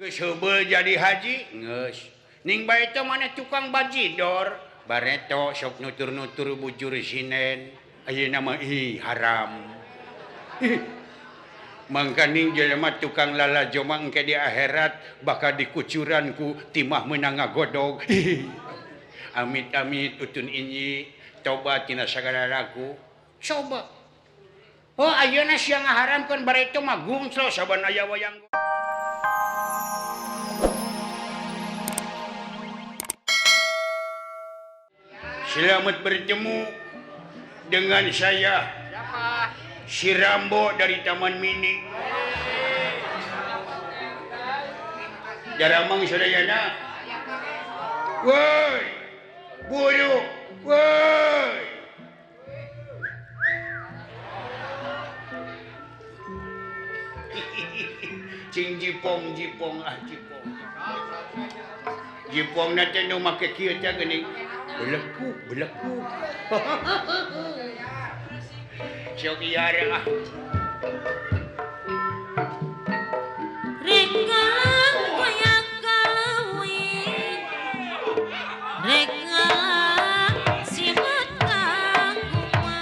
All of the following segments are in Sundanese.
Geus heubeul jadi haji geus. Ning bae teh maneh tukang bajidor, bareto sok nutur-nutur bujur sinen. Ayeuna mah ih haram. Mangkaning jelema tukang lalajo mah engke di akhirat bakal dikucuran ku timah meunang ngagodog. Amit-amit utun inyi tobat tina sagala laku. Coba. Oh ayeuna sia ngaharamkeun bareto mah gungslo saban aya wayang. Selamat bertemu dengan saya. Siapa? Si Rambo dari Taman Mini. Daramang sadayana. Woi, buruk, woi. Cing jipong jipong ah jipong. Jipong na teh nu make kieu teh geuning. Belekuk, belekuk. Sok ieu ah. Renggang goyang kalawi. Renggang simat kanguma.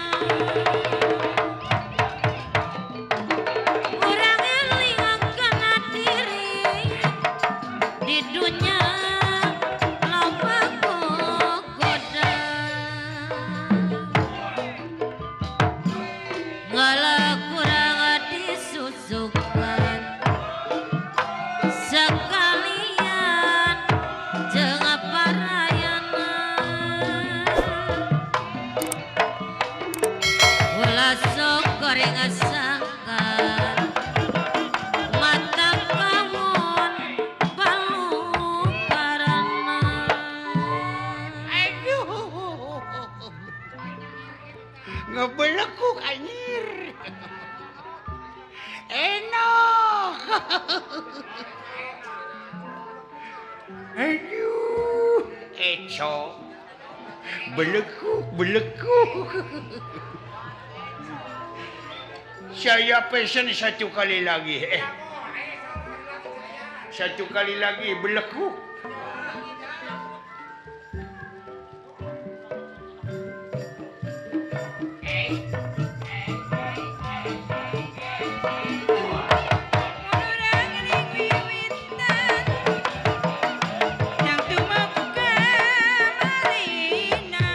Urang eling kana diri di dunya loba goda. Ngalah kurang disusukan sekalian jeung parayana. Ulah sok goreng sangkan mata kamun palukarana. Aduh. Ngebelekuk anjir. Enak. Aduh, eco. Belekuk, belekuk. Saya pesen satu kali lagi. Satu kali lagi belekuk. Urang ning wiwitan yang tumeka marina.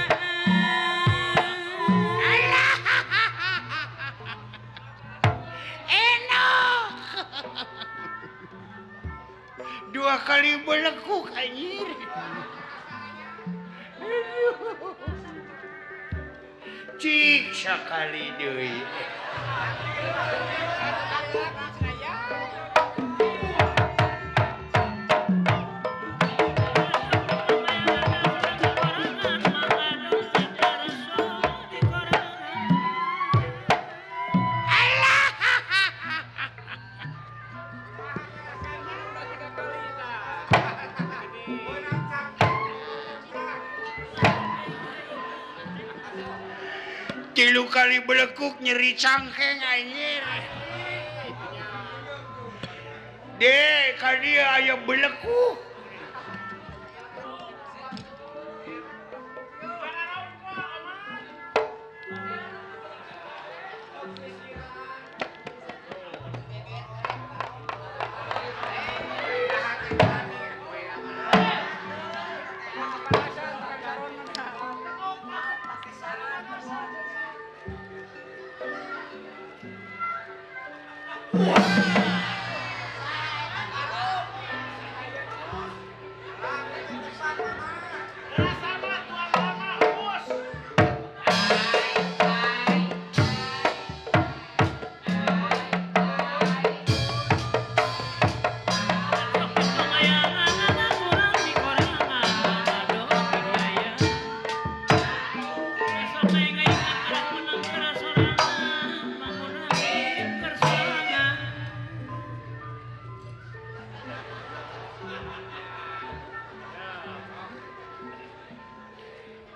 Enak. Dua kali belekuk anjir. Aduh. Cik sekali deui. Tilu kali belekuk nyeri cangkeng anjir. Dek, ka dieu aya belekuk.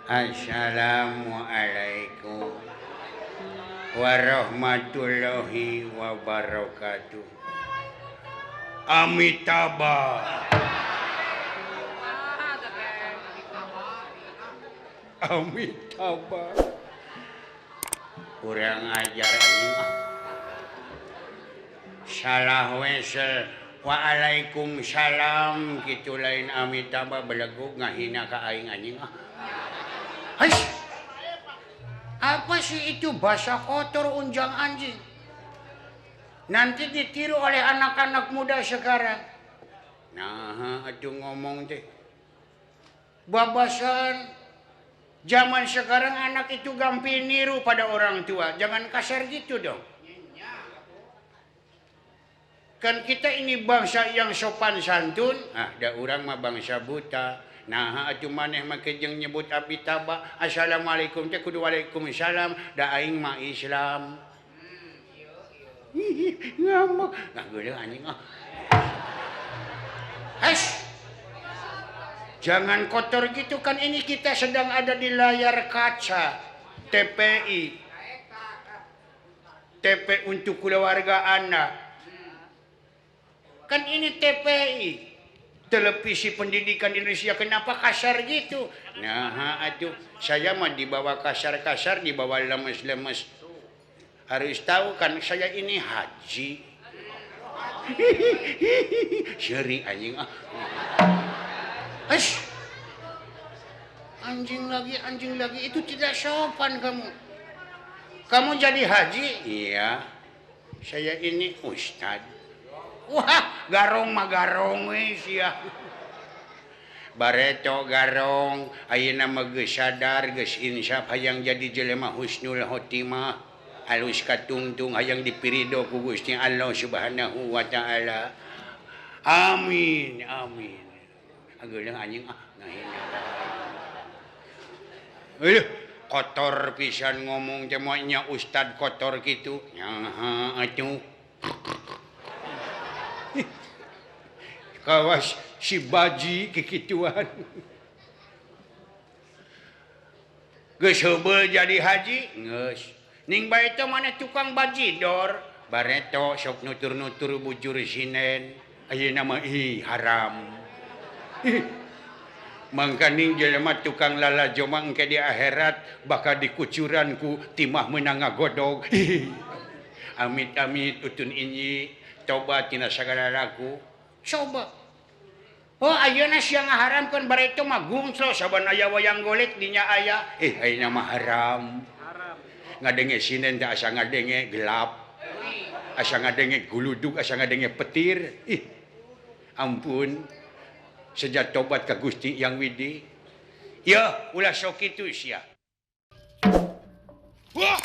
Assalamualaikum warahmatullahi wabarakatuh. Amitabha. Amitabha. Kurang ajar anjing. Salah wesel. Waalaikumsalam kitu lain Amitabha belegug ngahina ka aing anjing ah. Hais. Apa sih itu bahasa kotor unjang anjing? Nanti ditiru oleh anak-anak muda sekarang. Nah, atuh ngomong teh. Babasan zaman sekarang anak itu gampil niru pada orang tua. Jangan kasar gitu dong. Kan kita ini bangsa yang sopan santun. Ah, da urang mah bangsa buta. Nah, atuh maneh make jeung nyebut Amitabha. Assalamualaikum teh kudu waalaikumsalam. Da aing mah Islam. Ngamuk. Nah, geuleuh anjing ah. Hes. Jangan kotor gitu, kan ini kita sedang ada di layar kaca TPI. TP untuk keluarga anak. Kan ini TPI, Televisi Pendidikan Indonesia, kenapa kasar gitu? Nah, atuh saya mah dibawa kasar-kasar, dibawa lemes-lemes. Harus tahu kan saya ini haji. Seri anjing ah. Eish. Anjing lagi, itu tidak sopan kamu. Kamu jadi haji? Iya. Saya ini ustad. Wah, garong mah garong we sia. Bareto garong, ayeuna mah geus sadar, geus insaf hayang jadi jelema husnul khotimah. Alus katungtung hayang dipirido ku Gusti Allah Subhanahu wa taala. Amin, amin. Ageuleuh anjing ah ngahina. Aduh, kotor pisan ngomong teh moal nya ustad kotor kitu. Nyaha atuh. Kawas si baji kikituan. Geus heubeul jadi haji geus. Ning bae teh maneh tukang bajidor, bareto sok nutur-nutur bujur sinen. Ayeuna mah ih haram. Mangkaning jelema tukang lalajo mah engke di akhirat bakal dikucuran ku timah meunang ngagodog. Amit-amit utun inyi tobat tina sagala laku. Coba. Oh ayeuna sia ngaharamkeun bareto mah gungslo saban aya wayang golek dinya aya. Ayeuna mah haram. Ngadenge sinen teh asa ngadenge gelap. Asa ngadenge guludug, asa ngadenge petir. Ih. Ampun. Sejak tobat ka Gusti Yang Widi. Ya, ulah sok kitu sia. Wah.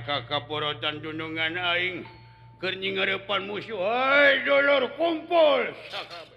Kakaporotan dunungan aing keur nyingarepan musuh. Hai dulur kumpul sakabeh.